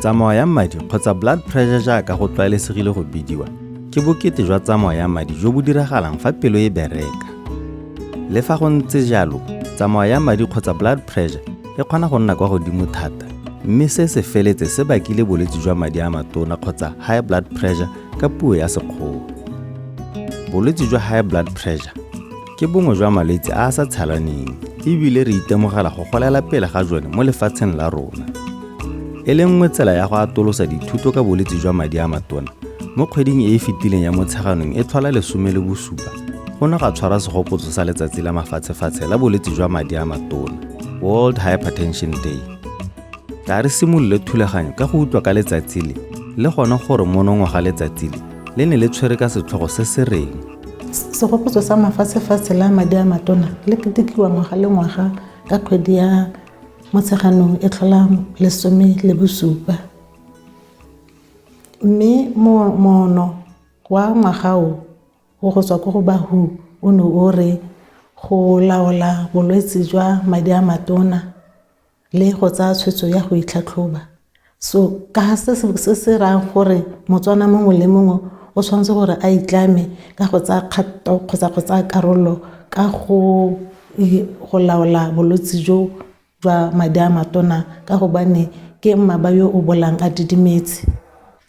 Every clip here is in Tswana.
Tsamao ya madi kgotsa blood pressure jaaka go tlwaelesegile go bidiwa, ke bokete jwa tsamao ya madi jo bo diragalang fa pelo e bereka. Le fa go ntse jalo, tsamao ya madi kgotsa blood pressure e kgona go nna kwa godimo thata, mme se se feletse se bakile bolwetse jwa madi a matona kgotsa high blood pressure ka puo ya Sekgowa. Bolwetse jwa high blood pressure ke bongwe jwa malwetse a a sa tshalaneng ebile re itemogela go golela pele ga jone mo lefatsheng la rona. E le nngwe tsela ya go atolosa dithuto ka bolwetse jwa madi a matona, mo kgweding e e fetileng ya Motsheganong e tlhola 17, go ne ga tshwarwa segopotso sa letsatsi la mafatshefatshe la bolwetse jwa madi a matona, World Hypertension Day. Tla re simolole thulaganyo ka go utlwa ka letsatsi le, le gone gore monongwaga letsatsi le, le ne le tshwere ka setlhogo se se reng. Segopotso sa mafatshefatshe la madi a matona le ketekiwa ngwaga le ngwaga ka kgwedi ya Motsheganong e tlhola 17. Mme moono wa ngwaga o, o go tswa ko go ba WHO o ne o re go laola bolwetse jwa madi a matona le go tsaya tshwetso ya go itlhatlhoba. So ka se se se rayang gore Motswana mongwe le mongwe o tshwanetse gore a itlame ka go tsaya kgato kgotsa go tsaya karolo ka go go laola bolwetse jo jwa madi a matona ka gobane ke mmaba yo o bolang a didimetse.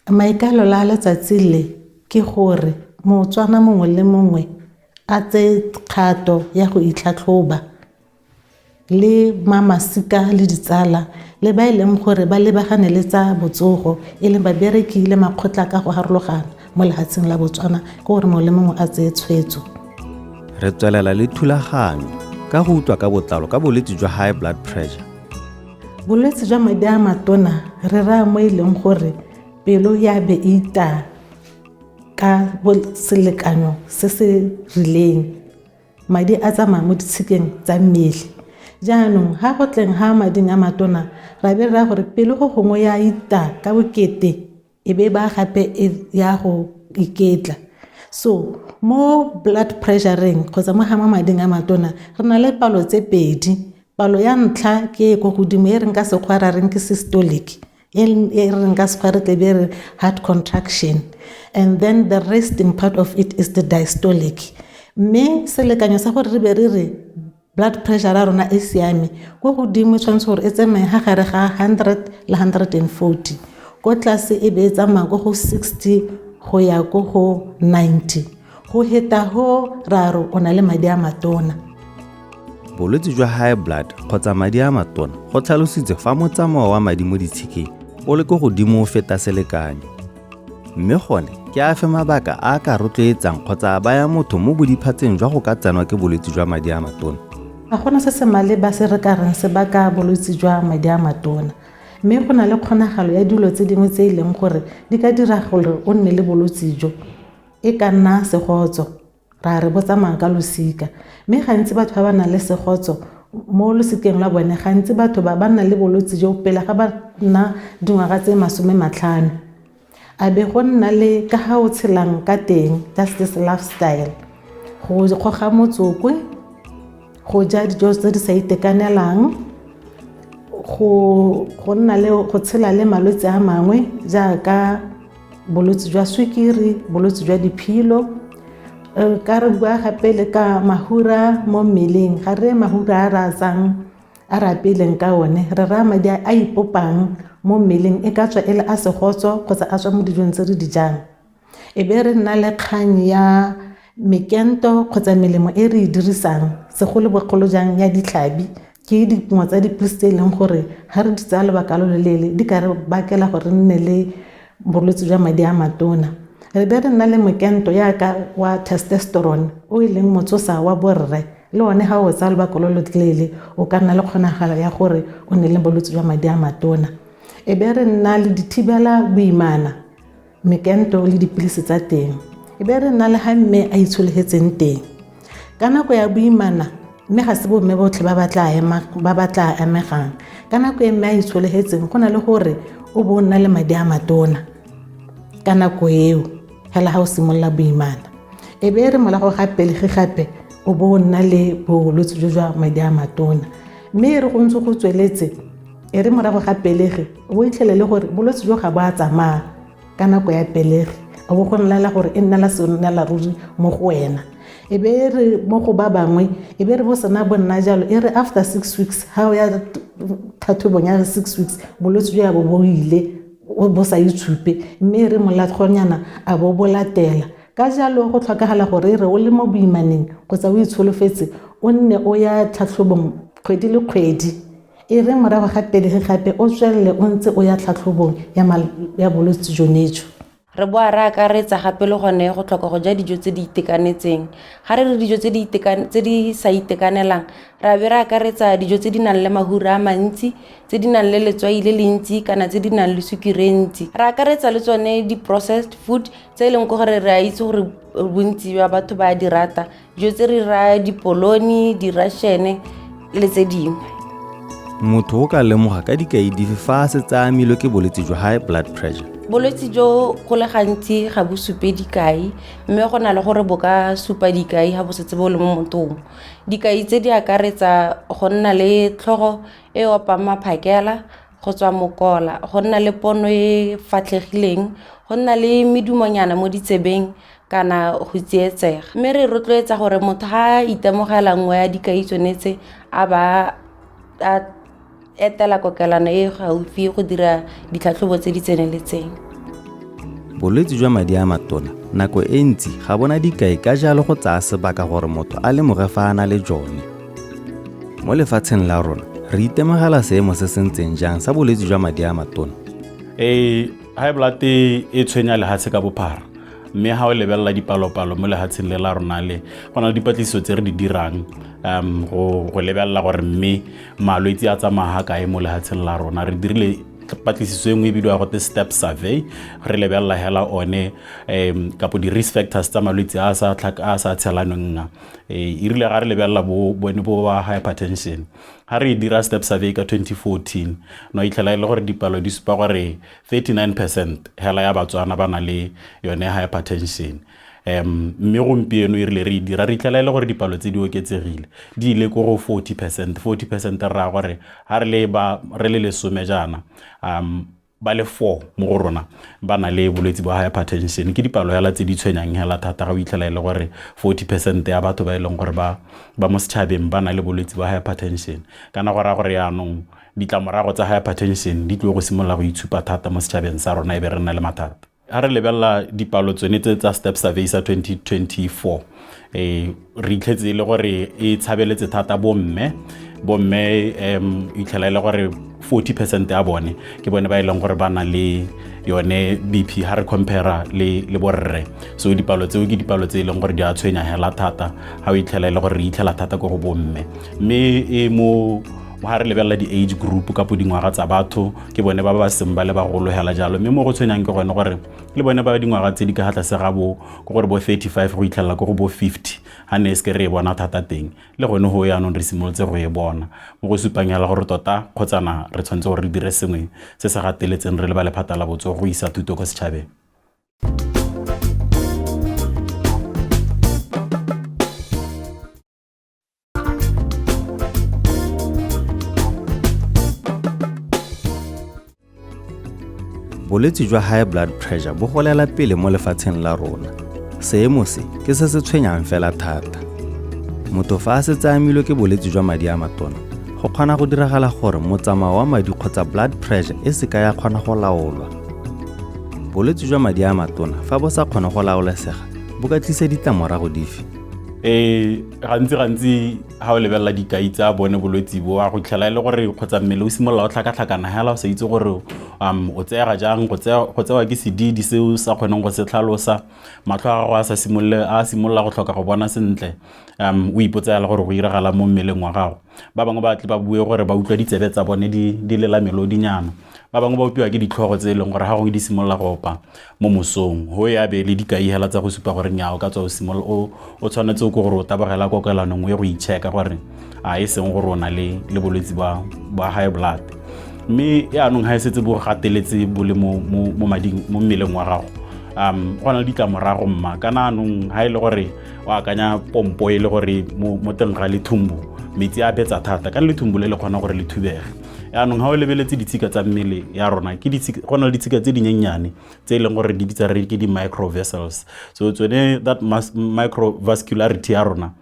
Maikaelelo a letsatsi le ke gore Motswana mongwe le mongwe a tseye kgato ya go itlhatlhoba le ma masika le ditsala le ba e leng gore ba lebagane le tsa botsogo e leng babereki le makgotla ka go harologana mo lefatsheng la Botswana, ke gore mongwe le mongwe a tseye tshwetso. Re tswelela le thulaganyo ka go utlwa ka botlalo ka bolwetse jwa high blood pressure. Bolwetse jwa madi a matona re raya mo e leng gore pelo ya be e itaya ka selekanyo se se rileng, madi a tsamaya mo ditshikeng tsa mmele. Jaanong ga go tleng ga mading a matona ra be re raya gore pelo go gongwe ya itaya ka bokete e be ba gape e ya go iketla. So mo blood pressureng kgotsa mo ga mo mading a matona re na le palo tse pedi. Palo ya ntlha ke e ko godimo e reng ka Sekgowa ra reng ke systolic, e re reng ka Sekgowa re tlebe re heart contraction, and then the resting part of it is the diastolic. Mme selekanyo sa gore re be re re blood pressure ya rona e siame, ko godimo e tshwanetse gore e tsamaye ga gare ga 100 le 140, ko tlase e be e tsamaya ko go 60 go ya ko go 90. Go heta ho ra re o na le madi a matona. Bolwetse jwa high blood kgotsa madi a matona go tlhalositswe fa motsamao wa madi mo ditshikeng o le ko godimo o feta selekanyo. Mme gone ke afe mabaka a a ka rotloetsang kgotsa a baya motho mo bodiphatseng jwa go ka tsenwa ke bolwetse jwa madi a matona? Ga gona se se maleba se re ka reng se baka bolwetse jwa madi a matona, mme go na le kgonagalo ya dilo tse dingwe tse e leng gore di ka dira gore o nne le bolwetse jo. E ka nna segotso, ra re bo tsamaya ka losika, mme gantsi batho ba ba nang le segotso mo losikeng lwa bone, gantsi batho ba ba nna le bolwetse jo pele ga ba nna dingwaga tse 50. A be go nna le ka ga o tshelang ka teng, that's this lifestyle, go goga motsokwe, go ja dijo tse di sa itekanelang, go nna le go tshela le malwetse a mangwe jaaka bolwetse jwa sukiri, bolwetse jwa diphilo. Ka re bua gape le ka mahura mo mmeleng, ga re mahura a re a tsang a re apeileng ka one, re raya madi a ipopang mo mmeleng, e ka tswa e le a segotso kgotsa a tswa mo dijong tse re di jang. E be re nna le kgang ya mekento kgotsa melemo e re e dirisang, segolobogolo jang ya ditlhabi, ke dingwe tsa dipilisi tse e leng gore ga re di tsaya lobaka lo loleele di ka re bakela gore re nne le bolwetse jwa madi a matona. Re be re nna le mokento yaka wa testosterone o e leng motsosa wa borre, le one ga o tsaya lobaka lo loleele o ka nna le kgonagalo ya gore o nne le bolwetse jwa madi a matona. E be re nna le dithibela boimana, mekento le dipilisi tsa teng. E be re nna le ga mme a itshologetseng teng ka nako ya boimana, mme ga se bomme botlhe ba ba tla amegang. Ka nako e mme a itshologetseng go na le gore o bo o nna le madi a matona ka nako eo fela ga o simolola boimana. E be re morago ga pelegi gape o bo o nna le bolwetse jo jwa madi a matona. Mme e re go ntse go tsweletse E re morago ga pelegi o itlhelele gore bolwetse jo ga bo a tsamaya ka nako ya pelegi, a bo go nlela gore e nnela sennela ruri mo go wena. E be re mo go ba bangwe e be re bo sena bo nna jalo, e re after 6 weeks ga o ya tlhatlhobong ya 6 weeks bolwetse jo ya bo bo ile bo sa itshupe, mme e re molagonyana a bo bo latela. Ka jalo go tlhokagala gore e re o le mo boimaneng kgotsa o itsholofetse o nne o ya tlhatlhobong kgwedi le kgwedi. E re morago ga pelegi gape o tswelele o ntse o ya tlhatlhobong ya bolwetse jone jo. Re boa re akaretsa gape le gone go tlhoka go ja dijo tse di itekanetseng. Ga re re dijo tse di sa itekanelang, re a be re akaretsa dijo tse di nang le mahura a mantsi, tse di nang le letswai le le ntsi kana tse di nang le sukiri e ntsi. Re akaretsa le tsone di-processed food tse e leng gore re a itse gore bontsi jwa batho ba di rata. Dijo tse re raya dipoloni, di-ration le tse dingwe. Motho o ka lemoga ka dikai dife fa a setse a amilwe ke bolwetse jwa high blood pressure? Bolwetse jo go le gantsi ga bo supe dikai, mme go na le gore bo ka supa dikai ga bo setse bo le mo mothong. Dikai tse di akaretsa go nna le tlhogo e opang maphakela, go tswa mokola, go nna le pono e fatlhegileng, go nna le medumonyana mo ditsebeng kana go tsietsega. Mme re rotloetsa gore motho ga a itemogela nngwe ya dikai tsone tse, a ba a etela kokelwana e gaufi go dira ditlhatlhobo tse di tseneletseng. Bolwetse jwa madi a matona nako e ntsi ga bona dikai, ka jalo go tsaya sebaka gore motho a lemoge fa a na le jone. Mo lefatsheng la rona re itemogela seemo se se ntseng jang sa bolwetse jwa madi a matona? Ee, high blood e tshwenya lehatshe ka bophara, mme ga o lebelela dipalopalo mo lehatsheng le la rona le go na le dipatlisiso tse re di dirang go lebelela gore mme malwetse a tsamaya ga kae mo lehatsheng la rona. Re dirile patlisiso e nngwe e bidiwa gote STEP survey, re lebelela hela one kapo di-risk factors tsa malwetse a sa tshelanweng a. E rile ga re lebelela bone bo ba hypertension, ga re e dira STEP survey ka 2014, no itlhela e le gore dipalo di supa gore 39% hela ya Batswana ba na le yone hypertension. Mme gompieno e rile re e dira, re itlhela e le gore dipalo tse di oketsegile, di ile ko go 40%. 40% re raya gore ga re le ba re le 10 jaana, ba le 4 mo go rona ba na le bolwetse ba hypertension. Ke dipalo hela tse di tshwenyang hela thata ga o itlhela e le gore 40% ya batho ba e leng gore ba mo setšhabeng ba na le bolwetse ba hypertension. Kana go raya gore yaanong ditlamorago tsa hypertension di tlile go simolola go itshupa thata mo setšhabeng sa rona, e be re nna le mathata. Ga re lebelela dipalo tsone tse tsa STEP survey sa 2024, re itlhetse e le gore e tshabeletse thata bomme. Bomme itlhela e le gore 40% ya bone ke bone ba e leng gore ba na le yone BP ha re compare le borre. So dipalo tseo ke dipalo tse e leng gore di a tshwenya hela thata ha o itlhela e le gore re itlhela thata ko go bomme. Mme e mo ha re lebelela di-age group kapo dingwaga tsa batho, ke bone ba ba seng ba le bagolo hela jalo. Mme mo go tshwenyang ke gone gore le bone ba dingwaga tse di ka ga tlase ga bo ke gore bo 35 go itlhelela ko go bo 50, ga ne e se ke re e bona thata teng, le gone go yaanong re simolotse go e bona, mo go supang hela gore tota kgotsana re tshwanetse gore re dire sengwe se se gateletseng re le ba lephata la botsogo go isa thuto ko setšhabeng. Bolwetse jwa high blood pressure bo golela pele mo lefatsheng la rona. Seemo se ke se se tshwenyang fela thata. Motho fa a setse a amilwe ke bolwetse jwa madi a matona, go kgona go diragala gore motsamao wa madi kgotsa blood pressure e seka ya kgona go laolwa. Bolwetse jwa madi a matona fa bo sa kgone go laolesega bo ka tlisa ditlamorago dife? Ee, gantsi ga o lebelela dikai tsa bone bolwetse bo, a go itlhela e le gore kgotsa mmele o simolola o tlhakatlhakana hela, o sa itse gore o tseega jang, go tsewa ke sedidi se o sa kgoneng go se tlhalosa, matlho a gago a sa simolole a simolola go tlhoka go bona sentle, o ipotsa hela gore go iragala mo mmeleng wa gago. Ba bangwe ba tle ba bue gore ba utlwa ditsebe tsa bone di lela melodinyana. Ba bangwe ba opiwa ke ditlhogo tse e leng gore ga gongwe di simolola go opa mo mosong, go ya be le dikai hela tsa go supa gore nnyaa, o ka tswa o tshwanetse o ko gore o tabogela kokelanong o ye go i-checka gore a e seng gore o na le bolwetse ba high blood. Mme yaanong ga e setse bo gateletse bo le mo mading mo mmeleng wa gago, Go na le ditlamorago mma kana anong ha e le gore o akanya pompo e le gore mo teng ga lethumbu metsi a betsa thata, kana lethumbu le le kgona gore le thubege. Yaanong ha o lebeletse ditshika tsa mmele ya rona, ke go na le ditshika tse dinyenyane tse e leng gore di bitsa re ke di-microvessels. So tsone that microvascularity ya rona,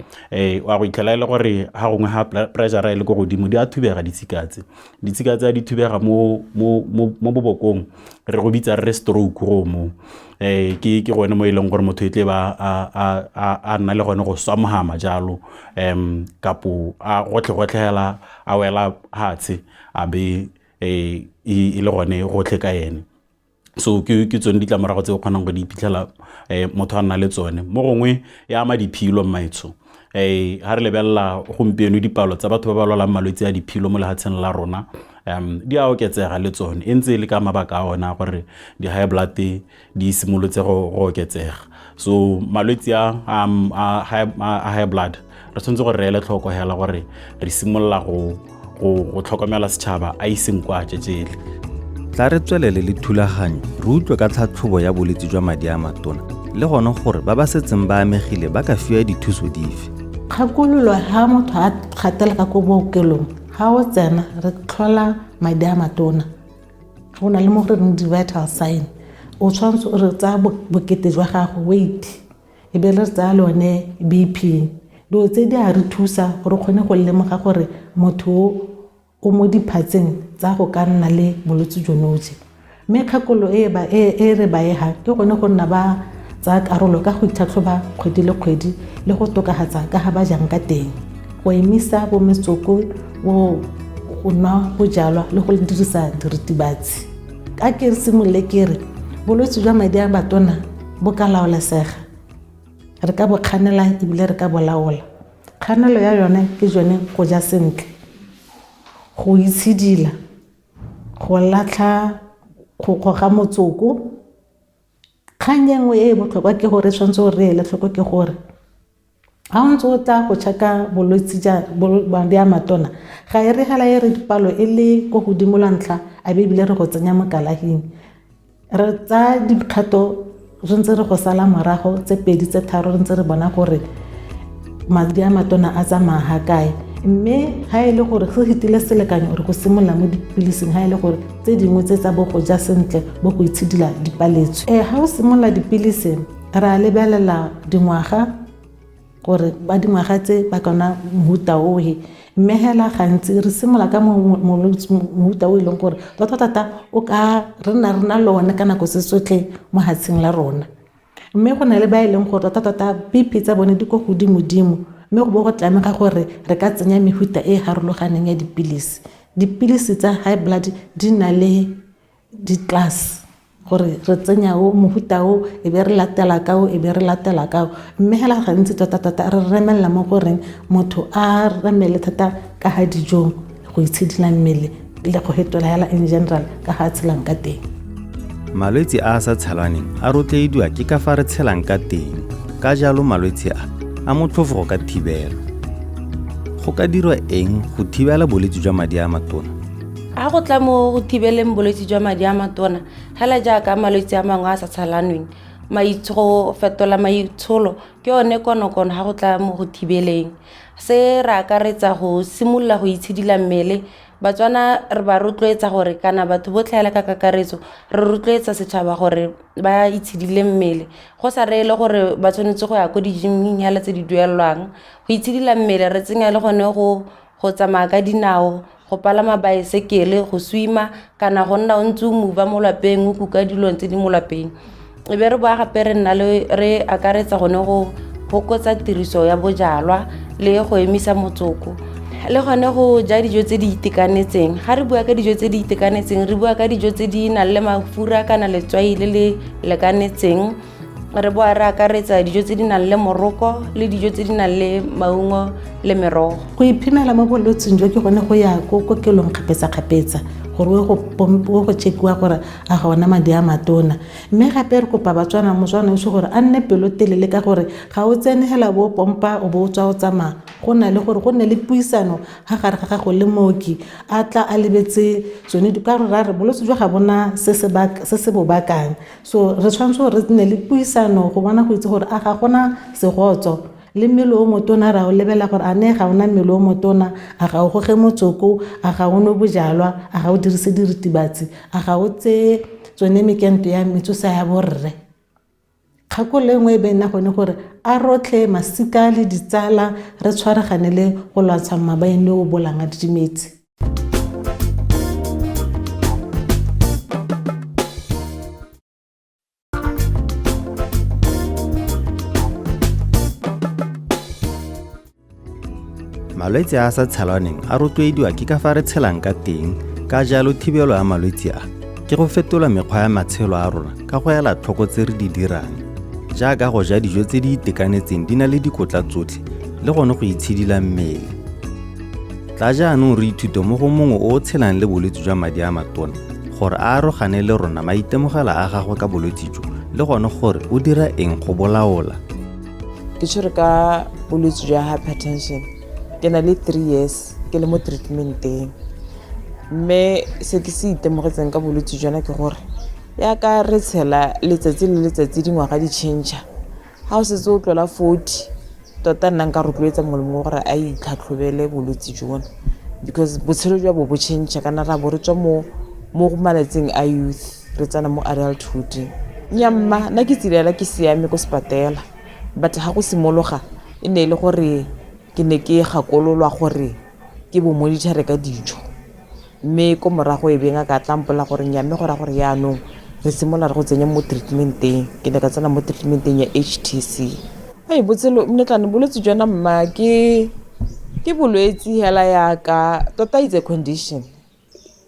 wa go itlhela e le gore ha gongwe ha pressure e le ko godimo, di a thubega ditshika tse. Ditshika tse di thubega mo bobokong, re go bitsa re stroke go mo. Ke gone mo e leng gore motho e tle ba a nna le gone go swa jalo, kapo a gotlhe-gotlhela a wela hatshe, a be e le gone gotlhe ka ene. So ke tsone ditlamorago tse o kgonang go di iphitlhela motho a nna le tsone. Mo gongwe e ama diphilo mmaetsho. Ha re lebelela gompieno dipalo tsa batho ba ba lwalang malwetse a diphilo mo lefatsheng la rona, di a oketsega le tsone, e ntse e le ka mabaka a ona gore di-high blood di simolotse go oketsega. So malwetse a high blood re tshwanetse gore re ele tlhoko hela gore re simolola go tlhokomela setšhaba a iseng kwa tšetšele. Tla re tswelele le thulaganyo re utlwe ka tlhatlhobo ya bolwetse jwa madi a matona, le gone gore ba ba setseng ba amegile ba ka fiwa dithuso dife. Kgakololo ha motho a gatela ka ko bookelong, ga o tsena re tlhola madi a matona, go na le mo re reng di-vital sign, o tshwanetse re tsaya bokete jwa gago, weight, e be re tsaya lone BP. Dilo tse di a re thusa gore kgone go lemoga gore motho o mo diphatseng tsa go ka nna le bolwetse jonoje. Mme kgakolo e re ba e ke gone go nna ba tsaya karolo ka go itlhatlhoba kgwedi le kgwedi le go tokafatsa ka ga ba jang ka teng, go emisa bo metsoko, go nwa bojalwa le go dirisa diritibatsi. Ka ke re simolole ke re bolwetse jwa madi a matona bo ka laolesega, re ka bo kganela ebile re ka bo laola. Kganelo ya yone ke jone go ja sentle, go itshidila, go latlha go goga motsoko. Kgang e nngwe e e botlhokwa ke gore tshwanetse gore re ele tlhoko ke gore ga o ntse o tla go check-a bolwetse madi a matona, ga e re hela e re dipalo e le ko godimo la ntlha a be ebile re go tsenya mo kalafing. Re tsaya dikgato re ntse re go sala morago tse 2 tse 3, re ntse re bona gore madi a matona a tsamaya ga kae. Mme ga e le gore go fetile selekanyo re go simolola mo dipilising, ga e le gore tse dingwe tse tsa bo go ja sentle bo go itshidila di paletswe. Ga o simolola dipilisi re a lebelela dingwaga gore ba dingwaga tse ba kana mohuta ohe, mme hela gantsi re simolola ka mohuta o e leng gore tota-tota o ka re nna re na le one ka nako se tsotlhe mo hatsheng la rona. Mme go na le ba e leng gore tota-tota BP tsa bone di ko godimo-dimo, mme go bo go tlamega gore re ka tsenya mehuta e e harologaneng ya dipilisi. Dipilisi tsa high blood di na le di-class gore re tsenya o mohuta o, e be re latela ka o, e be re latela ka o. Mme hela gantsi tota-tota re remelela mo goreng motho a remele thata ka ga dijong, go itshidila mmele le go fetola hela in general ka ga a tshelang ka teng. Malwetse a a sa tshelaneng a rotloediwa ke ka fa re tshelang ka teng, ka jalo malwetse a motlhofo go ka thibelwa. Go ka dirwa eng go thibela bolwetse jwa madi a matona? Ha go tla mo go thibeleng bolwetse jwa madi a matona, hela jaaka malwetse a mangwe a sa tshalanweng, go fetola maitsholo ke yone konokono ha go tla mo go thibeleng. Se re akaretsa go simolola go itshidila mmele. Batswana re ba rotloetsa gore kana batho botlhe hela ka kakaretso re rotloetsa setšhaba gore ba itshidile mmele, go sa reele gore ba tshwanetse go ya ko di-gym-ing hela tse di duelelwang. Go itshidila mmele re tsenya le gone go tsamaya ka dinao, go palama baesekele, go swima, kana go nna o ntse o move-a mo lapeng, o kuka dilong tse di mo lapeng. E be re boa gape re nna le re akaretsa gone go fokotsa tiriso ya bojalwa le go emisa motsoko, le gone go ja dijo tse di itekanetseng. Ga re bua ka dijo tse di itekanetseng, re bua ka dijo tse di nang le mafura kana letswai le le lekanetseng. Re boa re akaretsa dijo tse di nang le moroko le dijo tse di nang le maungo le merogo. Go iphemela mo bolwetseng jo ke gone go ya ko kokelong kgapetsa-kgapetsa, gore o go checkiwa gore a ga ona madi a matona. Mme gape re kopa Batswana, Motswana otlhe gore a nne pelotelele, ka gore ga o tsene hela bo pompa o bo o tswa o tsamaya. Go na le gore go nne le puisano ga gare ga gago le mooki, a tla a lebetse tsone ka gore ra re bolwetse jo ga bona se se bo bakang. So re tshwanetse gore re nne le puisano go bona go itse gore a ga gona segotso. Le mmele o motona ra o lebela gore a ne ga ona mmele o motona, a ga o goge motsoko, a ga o nwe bojalwa, a ga o dirise diritibatsi, a ga o tseye tsone mekento ya metsosa ya borre. Kgakololo e nngwe e be nna gone gore a rotlhe masika le ditsala re tshwaraganele go lwantsha mmabaeng le o bolang a didimetse. Malwetse a a sa tshelaneng a rotloediwa ke ka fa re tshelang ka teng, ka jalo thibelo ya malwetse a ke go fetola mekgwa ya matshelo a rona ka go ela tlhoko tse re di dirang, jaaka go ja dijo tse di itekanetseng di na le dikotla tsotlhe le gone go itshidila mmele. Tla jaanong re ithute mo go mongwe o o tshelang le bolwetse jwa madi a matona gore a arogane le rona maitemogelo a gagwe ka bolwetse jo le gone gore o dira eng go bolaola. Ke tshwere ka bolwetse jwa hypertension, ke na le 3 years ke le mo treatmenteng, mme se ke se itemogetseng ka bolwetse jona ke gore yaka re tshela letsatsi le letsatsi dingwaga di change-a, ga o setse o tlola 40 tota nna nka rotloetsa mongwe le mongwe gore a itlhatlhobele bolwetse jona, because botshelo jwa bo bo change-a, kana ra bo re tswa mo malatsing a youth re tsena mo adulthood. Nnyaa mma, nna ke tsile hela ke siame ko sepatela, but ga go simologa e ne e le gore ke ne ke gakololwa gore ke bo monitor-e ka dijo, mme ko morago e be ngaka a tla mpolelela gore nnyaa, mme go raya gore jaanong re simolola re go tsenya mo treatment-eng. Ke ne ka tsena mo treatment-eng ya HTC. Ai botshelo mnetlane bolwetse jona mma ke bolwetse hela yaka tota it's a condition,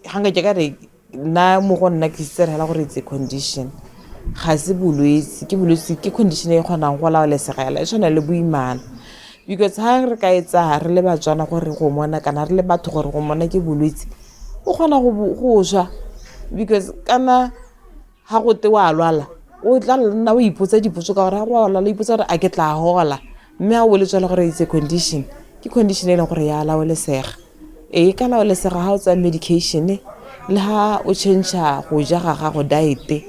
ga nka ke ka re nna mo go nna ke itse hela gore it's a condition, ga se bolwetse, ke bolwetse ke condition e kgonang go laolesega hela, e tshwana le boimana. Because ga re ka etsa re le Batswana gore go mona kana re le batho gore go mona ke bolwetse, o kgona go swa, because kana ga go te wa lwala o tla nna o ipotsa dipotso ka gore ga go a lwala o ipotsa gore a ke tla hola, mme ga o boletswe gore it's a condition, ke condition e leng gore ya laolesega. Ee, e ka laolesega ga o tsaya medication le ga o change-a go ja ga gago diet,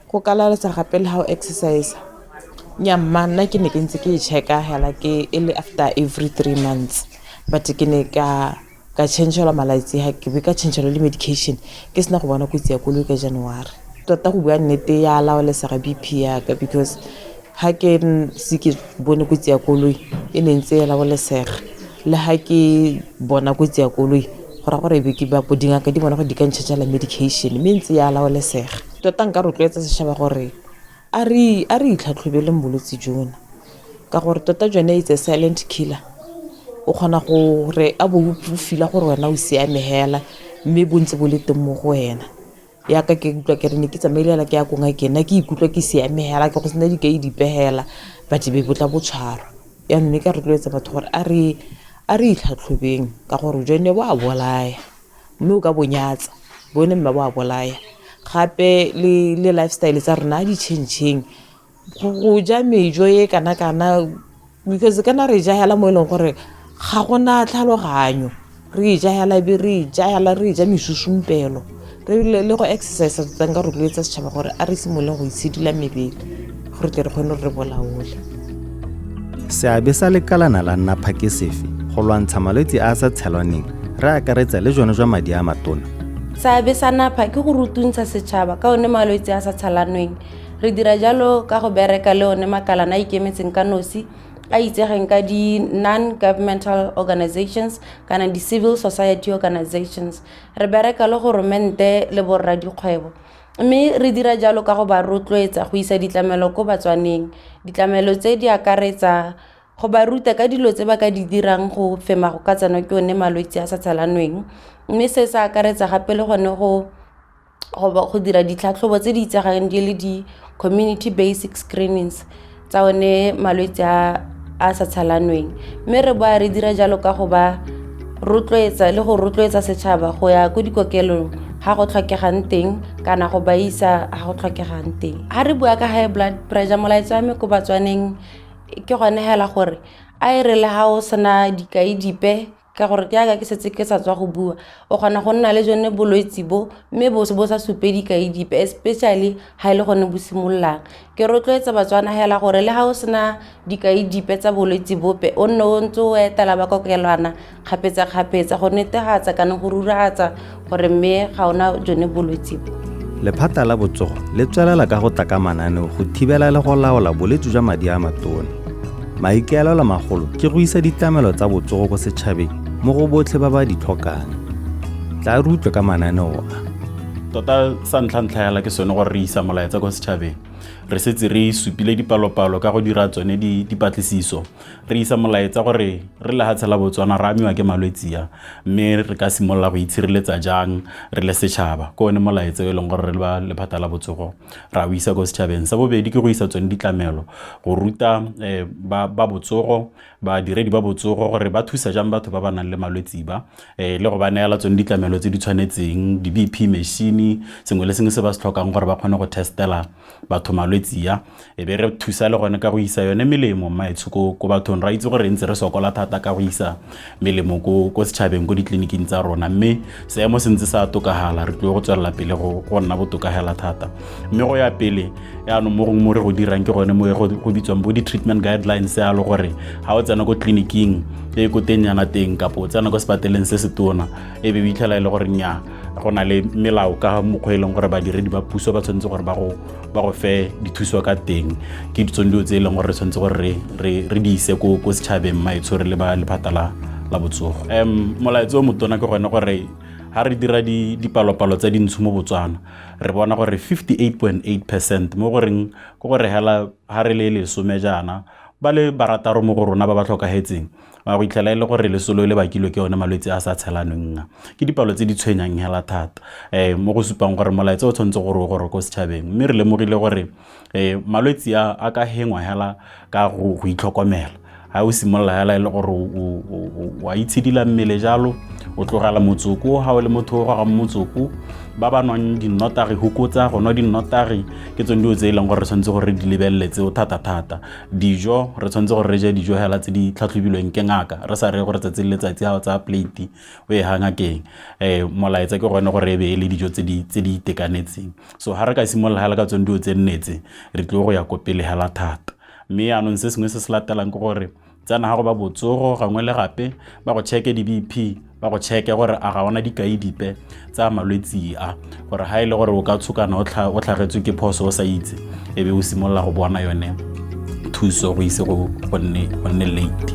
go ka laolesega gape le ga o exercise. Nnyaa mma, nna ke ne ke ntse ke e check-a hela ke e le after every 3 months, but ke ne ka change-elwa malatsi, ke be ka change-elwa le medication ke sena go bona kotsi ya koloi ka January. Tota go bua nnete ya laolesega BP yaka, because ga ke se ke bone kotsi ya koloi e ne ntse e laolesega, le ga ke bona kotsi ya koloi go raya gore be ke ba dingaka di bona gore di ka ntšhetšhela medication, mme ntse ya laolesega. Tota nka rotloetsa setšhaba gore a re itlhatlhobeleng bolwetse jona, ka gore tota jone it's a silent killer. O kgona gore a bo o feel-a gore wena o siame hela, mme bo ntse bo le teng mo go wena. Yaka ke utlwa ke re ne ke tsamaile hela ke ya ko ngakeng, nna ke ikutlwa ke siame hela, ke go sena dikai dipe hela, but be bo tla bo tshwarwa. Jaanong ne ka rotloetsa batho gore a re itlhatlhobeng, ka gore jone bo a bolaya, mme o ka bo nyatsa, bone mme bo a bolaya. Gape le lifestyle tsa rona a di change-eng, go ja mejo e kana-kana, because kana re ja hela mo e leng gore ga gona tlhaloganyo, re ja hela be re ja hela re ja mesusumpelo, re le go exercise. Tota nka rotloetsa setšhaba gore a re simololeng go itshidila mebele gore tle re kgone gore re bolaole. Seabe sa lekalana la NAPHA ke sefe go lwantsha malwetse a a sa tshelaneng, re akaretsa le jone jwa madi a matona? Seabe sa NAPHA ke go rutuntsha setšhaba ka one malwetse a sa tshelanweng. Re dira jalo ka go bereka le one makalana a ikemetseng ka nosi a itsegeng ka di-non-governmental organizations kana di-civil society organizations. Re bereka le goromente le borra dikgwebo, mme re dira jalo ka go ba rotloetsa go isa ditlamelo ko Batswaneng. Ditlamelo tse di akaretsa go ba ruta ka dilo tse ba ka di dirang go fema go ka tsenwa ke one malwetse a sa tshelanweng, mme se se akaretsa gape le gone go dira ditlhatlhobo tse di itsegang di le di-community basic screenings tsa one malwetse a sa tshelanweng. Mme re boa re dira jalo ka go ba rotloetsa le go rotloetsa setšhaba go ya ko dikokelong ga go tlhokegang teng kana go ba isa ga go tlhokegang teng. Ga re bua ka high blood pressure, molaetsa wa me ko Batswaneng ke gone hela gore a e re le ga o sena dikai dipe, ka gore jaaka ke setse ke sa tswa go bua, o kgona go nna le jone bolwetse bo mme bo bo sa supe dikai dipe, especially ga e le gone bo simololang. Ke rotloetsa Batswana hela gore le ga o sena dikai dipe tsa bolwetse bope, o nne o ntse o etela ba kokelwana kgapetsa-kgapetsa go netefatsa kana go ruragatsa gore mme ga ona jone bolwetse bo. Lephata la botsogo le tswelela ka go tla ka mananeo go thibela le go laola bolwetse jwa madi a matona. Maikaelelo magolo ke go isa ditlamelo tsa botsogo ko setšhabeng mo go botlhe ba ba di tlhokang. Tla re utlwe ka mananeo a. Tota sa ntlha-ntlha hela ke sone gore re isa molaetsa ko setšhabeng. Re setse re supile dipalopalo ka go dira tsone dipatlisiso. Re isa molaetsa gore re lehatshe la Botswana re amiwa ke malwetsi a, mme re ka simolola go itshireletsa jang re le setšhaba. Ke one molaetsa o e leng gore re le ba lephata la botsogo ra o isa ko setšhabeng. Sa bobedi ke go isa tsone ditlamelo, go ruta ba botsogo, badiredi ba botsogo gore ba thusa jang batho ba ba nang le malwetsi ba, le go ba neela tsone ditlamelo tse di tshwanetseng, di-BP machine, sengwe le sengwe se ba se tlhokang gore ba kgone go testela batho malwetsi a. E be re thusa le gone ka go isa yone melemo mmaetsho ko bathong. Ra itse gore re ntse re sokola thata ka go isa melemo ko setšhabeng, ko ditleliniking tsa rona, mme seemo se ntse sa tokagala, re tlile go tswelela pele go nna botoka hela thata. Mme go ya pele yaanong mo gongwe mo re go dirang ke gone mo go bitswang bo di-treatment guidelines, yalo gore ga o tsena ko tleliniking e ko teng nyana teng kapo o tsena ko sepateleng se se tona, e be o itlhela e le gore nnyaa, go na le melao ka mokgwa e leng gore badiredi ba puso ba tshwanetse gore ba go fe dithuso ka teng. Ke tsone dilo tse e leng gore re tshwanetse gore re di ise ko setšhabeng maetsho re le ba lephata la botsogo. Molaetsa o motona ke gone gore ha re dira dipalopalo tsa dintsho mo Botswana, re bona gore 58.8%, mo goreng ke gore hela ha re le 10 jaana, ba le barataro mo go rona ba ba tlhokahetseng ba go itlhela e le gore lesolo le bakilwe ke one malwetse a sa tshelanweng a. Ke dipalo tse di tshwenyang hela thata, mo go supang gore molaetsa o tshwanetse gore o gore ko setšhabeng. Mme re lemogile gore malwetse a ka hengwa hela ka go itlhokomela. Ha o simolola hela e le gore wa itshidila mmele jalo, o tlogela motsoko, ha o le motho o gogang motsoko, ba ba nwang dinnotagi, hokotsa go nwa dinnotagi. Ke tsone dilo tse e leng gore re tshwanetse gore re di lebelele tseo thata-thata. Dijo, re tshwanetse gore re je dijo hela tse di tlhatlhobilweng ke ngaka, re sa reye gore tsatsi le letsatsi ha o tsaya plate o e ha ngakeng. Molaetsa ke gone gore e be e le dijo tse di itekanetseng. So ha re ka simolola hela ka tsone dilo tse nne tse, re tlile go ya ko pele hela thata. Mme yaanong se sengwe se se latelang ke gore tsena ga go ba botsogo gangwe le gape, ba go check-e di-BP, ba go check-e gore a ga ona dikai dipe tsa malwetsi a, gore ha e le gore o ka tshokana o tlhagetswe ke phoso o sa itse, e be o simolola go bona yone thuso go ise go nne late.